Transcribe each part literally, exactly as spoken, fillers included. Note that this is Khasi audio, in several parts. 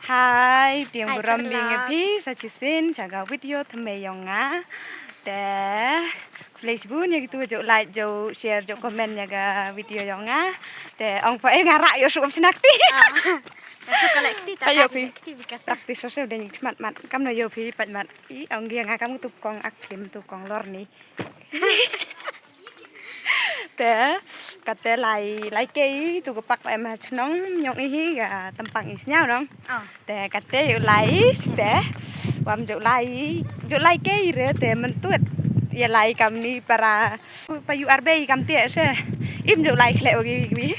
Hai, pdiang burom biang ïa phi sa shisien sha ka video thymmei jong nga. Te khublei shibun ïa kitu ju like, ju share, ju comment ïa ka video jong nga. Te ong pha eh nga rah ïoh shuh shna kti. Ka shu ka leh kti ta. Ayo phi. Praktis shuh shuh dei khmat mat. Kam no ïoh phi pat mat. I ong ïa nga kam tu kong ak klim tu kong lor ni. Te kate lai lai kei tu ka pak em ha chnong jong i hi ka Tampang i sngew dong. Te kate ïoh lai te wam ïoh lai ïoh lai kei re te mentut ïa lai kam ni para pa ïoh arbei kam te se im ïoh lai khleh wagi wagi.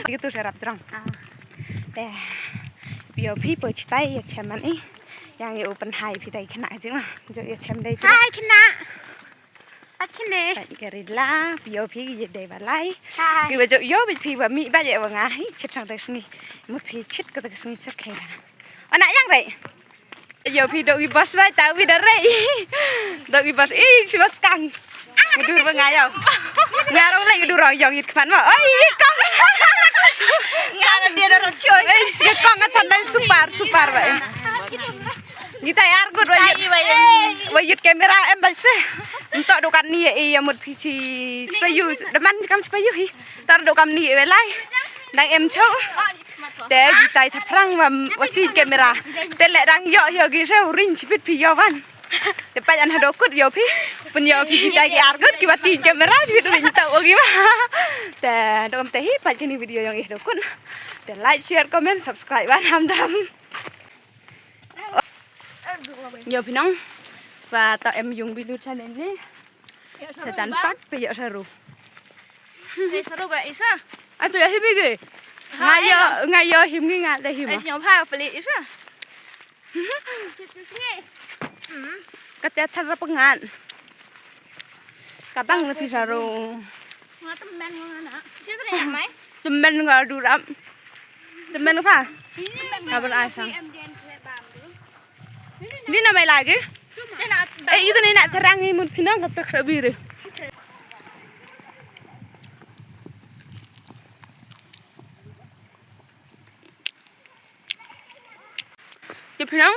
Gitu se rap trong. Te pio phi po chitai ïa cheman i yang ïoh open hai phi tai khna jing ma ïoh ïa chem dei. Hai khna. Achne. Pat ka rila, pio phi ki dei ba lai. Hai. Ki ba jok ïoh bit phi ba mi ba ye ba nga hi chit chang tak sngi. Mut phi chit ka tak sngi chit kai la. Ana yang rei. Ïoh phi dok i bas ba ta wi da rei. Dok i bas i si bas kang. Ngi dur ba nga ïoh. Nga rong lei ngi dur rong ïoh ngit khmat ma. Oi kong. Nga la dia rong choi. Ei si kong atan dai super super ba. Ngi tai ar gut wa yut. Wa yut kamera em ba se. Nto do kan ni e ya mut phi chi spayu. Daman kam spayu hi. Tar do kam ni e lai. Dang em chau. Te ngi tai sa phrang wa wa ti kamera. Te le dang yo yo gi se ring chipit phi yo wan. Te pa an hado kut yo phi. Pun yo phi ngi tai gi ar gut ki wa ti kamera chipit ring to gi ma. Te do kam te hi pa kini video jong i do kut. Te like, share, comment, subscribe wan ham dam. Ïoh phi nong. Wa ta em yung bi lut channel ni. Sa tan pak te ïoh saru. Ei saru ga isa. Ai phi hi bi ge. Nga ïoh nga ïoh him ngi nga te him. Ei sñiaw pha peli isa. Ka te thar rap ngan. Ka bang na phi saru. Nga temen nga na. Temen nga durap. Temen pha. Ka ban ai sang. Ni na mai lagi. Eh itu ni nak serang ni mun pinang kata kebiri. Dia pinang.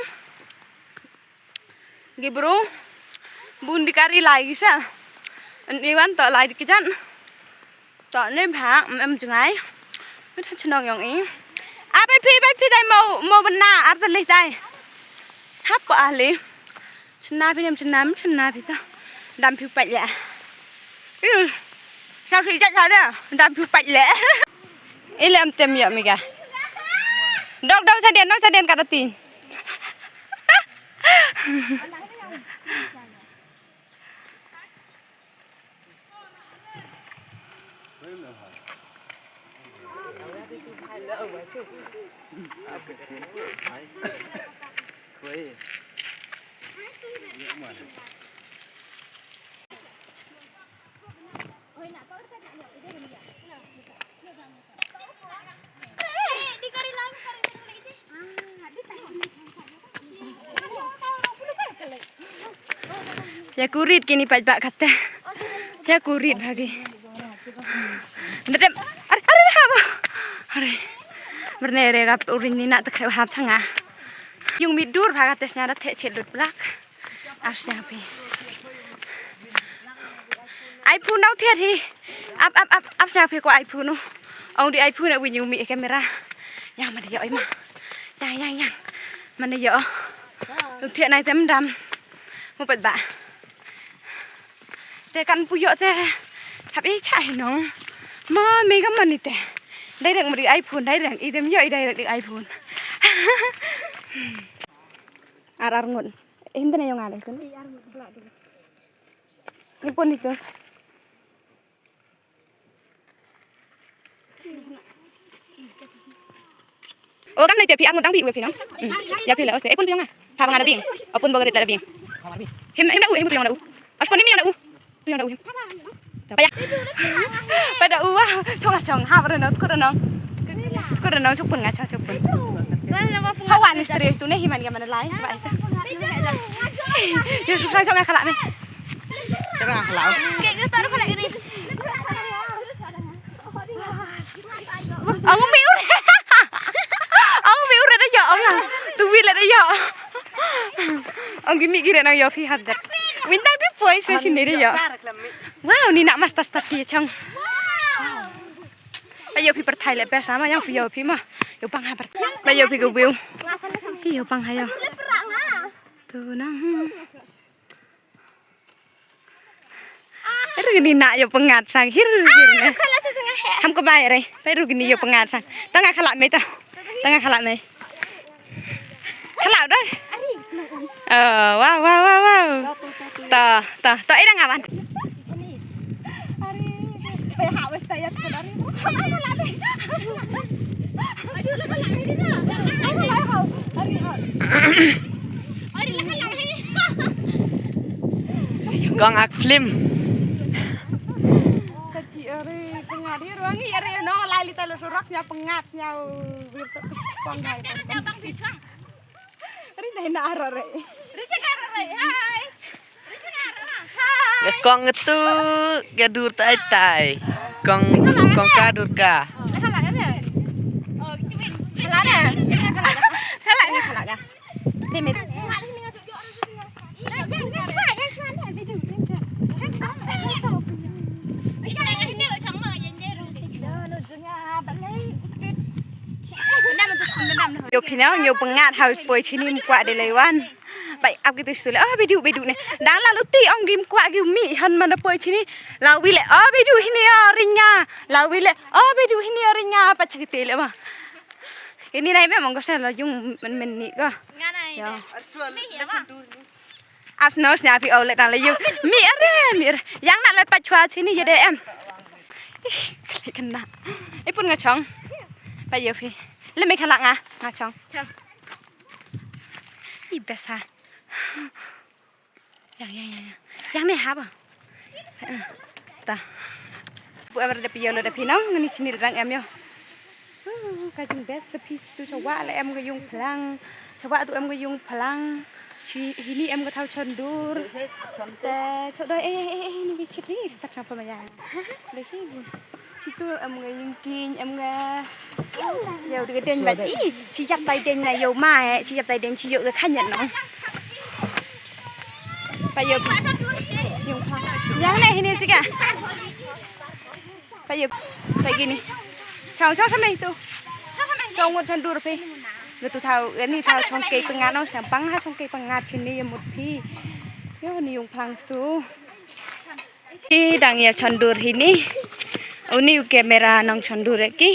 Gi bru bun di kari lai sa. An iwan to lai di kijan. To ne bha em jngai. Mit ha chnong yong i. A bai phi bai phi dai mo mo bna ar ta lih dai. Hap pa ahli. Chna phi nem chna mi chna phi ta. Dam phi pa ya. Sa si ja sa da dam phi pa ya. Ile am tem ya mi ga. Dok dok sa den dok sa den ka da ti. Ya kurit kini paj bak kata. Ya kurit bagi. Ndem are are ha ba. Are. Berne re gap urin ni nak tekre hap changa. Yung midur bak kata snya da te chet lut blak. Ap sñiaw phi. iPhone nau thiat hi. Ap ap ap ap sñiaw phi ko iPhone no. Ong di iPhone na win yung mi kamera. Yang ma di yo ma. Yang yang yang. Ma di yo. Lu thiat nai tem dam. Mu pet ba. Te kan pu yo te. Hap i cha hi nong. Ma me ga ma ni te. Dai reng ma di iPhone dai reng i tem yo i dai reng di iPhone. Ar ar ngut. Him tane yong ale kun. Ni pon itu. O kam nai te pi ar ngut dang bi u phi nong. Ya phi le oste. E pon tu yong a. Pha bang ada bing. O pon bogarit la bing. Him him da u him tu yong da u. As pon ni yong da u. Tu yong da u him. Paya. Pada u wa chong chong ha pada no kur no. Kur no chok pun nga chong chok pun. Hawan istri tu ne himan ga mana lai. Ba ita. Yo suk sang chong khala me. Chong khala. Ke ke tor khala ni. Ang mi ur. Ang mi ur Ila da yo. Ong ki mih ki re nang yo phi hap dat. Win tang du poi sre sin de yo. Wow, ni nak mas tas tas phi chong. Ba yo phi pyrthai le best ama yang phi yo phi ma. Yo pang ha pyrthai. Ba yo phi ka view. Ki yo pang ha yo. Tu nang. Ruh ni nak yo pyngat sang hir hir ne. Ham ko bai re. Bai ruh ni yo pyngat sang. Tang nga khala me ta. Tang nga khala me. Khala doi. Oh, wow wow wow wow. Ta ta ta ira ngawan. Kong ak film. Kati ari pengat hi ruangi ari no lai li talo surak nya pengat nya wir kong hai. Ri dai na ara re. Ri cakar re. Hai. Ri cakar re. Hai. Ga kong tu ga dur tai tai. Kong kong ka dur ka. Kala re. Oh, kitu win. Kala re. Kala re. Kala re. Kala re. Dei me. Yo phi nang yo pyngat ha poi chini mkwah de lei wan. Bai ap kitu stu le oh bidu bidu ne. Dang la luti ong gim kwah gim mi han mana poi chini. La wi le oh bidu hini oh ringa. La wi le oh bidu hini oh ringa pa chakite le ma. Ini nai me mong ko sa la yung men men ni ko. Ngana ini. Ap sno snya phi o le tang le yung. Mi are mi are. Yang nak le pat chwa chini ye de em. Ih, klik kena. Ipun nga chong. Pa yo phi. Le me khala nga nga chong. I besa. Yang yang yang yang. Yang me haba. Ta. Bu amar da phi yo lo da phi nong ngani chini rang em yo. Ka jingbes te phi tu chawa la em ka yung plang. Chawa tu em ka yung plang. Chi hini em ka thau chondur. Te chodoi eh eh eh ni chit ni stat chang pa maya. Be si bu. Chi tu em ka yung king em ka. Yo de den ba i chi yap tai den na yo ma eh chi yap tai den chi yo ka khanyan no. Pa yo. Yung plang. Yang ne hini chika. Payup, pagi ni. Chong chong samai tu. Chong ngut chong dur phi. Ngut tu thau, ni thau chong kei pengat no, siang pang ha chong kei pengat sini ya mut phi. Yo ni yung plang stu. Ni dang ya chong dur hini. Uni u kamera nong chong dur ki.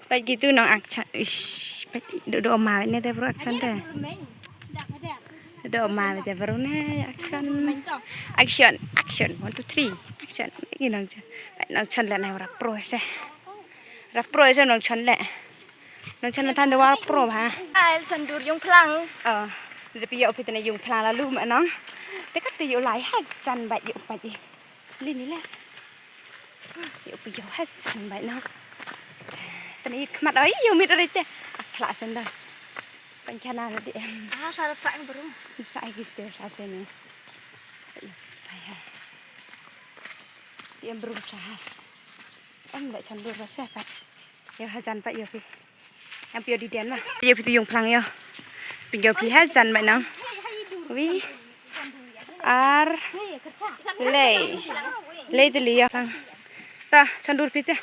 Pat gitu nong action. Ish, pat do do ma ne te bro action te. Do ma te bro ne action. Action, action. One, two, three. Action. Ni nong chan. Pat nong chan le na ra pro se. Ra pro se nong chan le. Nong chan tan de wa pro ha. Ai chan dur yung plang. Oh. De pi yo pi te ne yung plang la lu ma nong. Te ka te yo lai ha chan ba yo pa ji. Lini le. Yo pi yo ha chan bai na. Tani khmat oi yo mit ri te. Akhla sen da. Pan chana la di em. Ah, sa sa bru. Sa ai gis te sa chene. Yo stai ha. Di em bru sa ha. Em da chan bru sa pa. Yo hajan pa yo phi. Yang phi yo di den ma. Yo phi tu yung plang yo. Phi yo phi hajan ma nang. Wi. Ar. Lei. Lei de li yo plang. Ta chan dur phi te.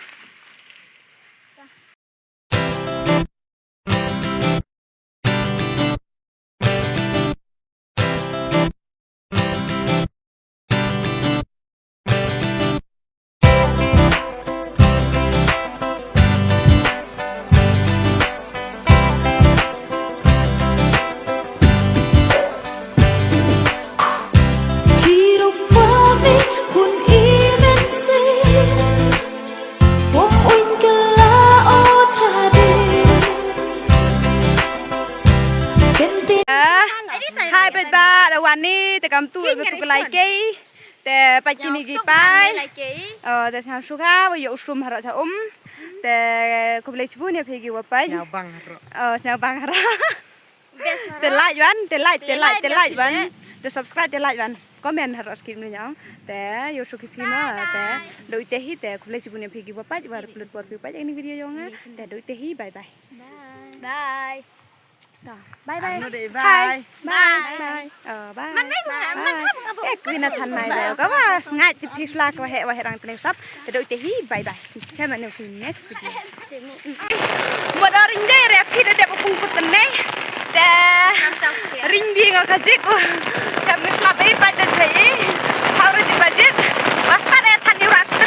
Ah, hai bet ba da wani te kam tu tu kelai kei. Te pat kini ki pai. Oh, te sñiaw suk ha, wa yoh u sum harok cha um. Te khublei chibun ya phi ki wa pat. Sñiaw bang harok. Oh, sñiaw bang harok. Te like wan, te like, te like, te like wan. Te subscribe, te like wan. Comment harok skip ni ñiaw. Te yoh suk ki phi ma, te doi te hi, te khublei chibun ya phi ki wa pat, wa plut por phi pat ini video yong ha. Te doi te hi, bye bye. Bye. Bye bye. Ano de, bye. Bye bye. Oh, bye. Bye. Eh, kuina than nai da. Ka ba sngai ti phi sla ka wa he wa he rang tene sap. Te do te hi bye bye. Chem anu ki next video. Mo da ring de re phi da de pung kut tene. Te ring di nga ka jik. Chem ni sla bai bai da jai. Hau re di budget. Basta re than ni ras te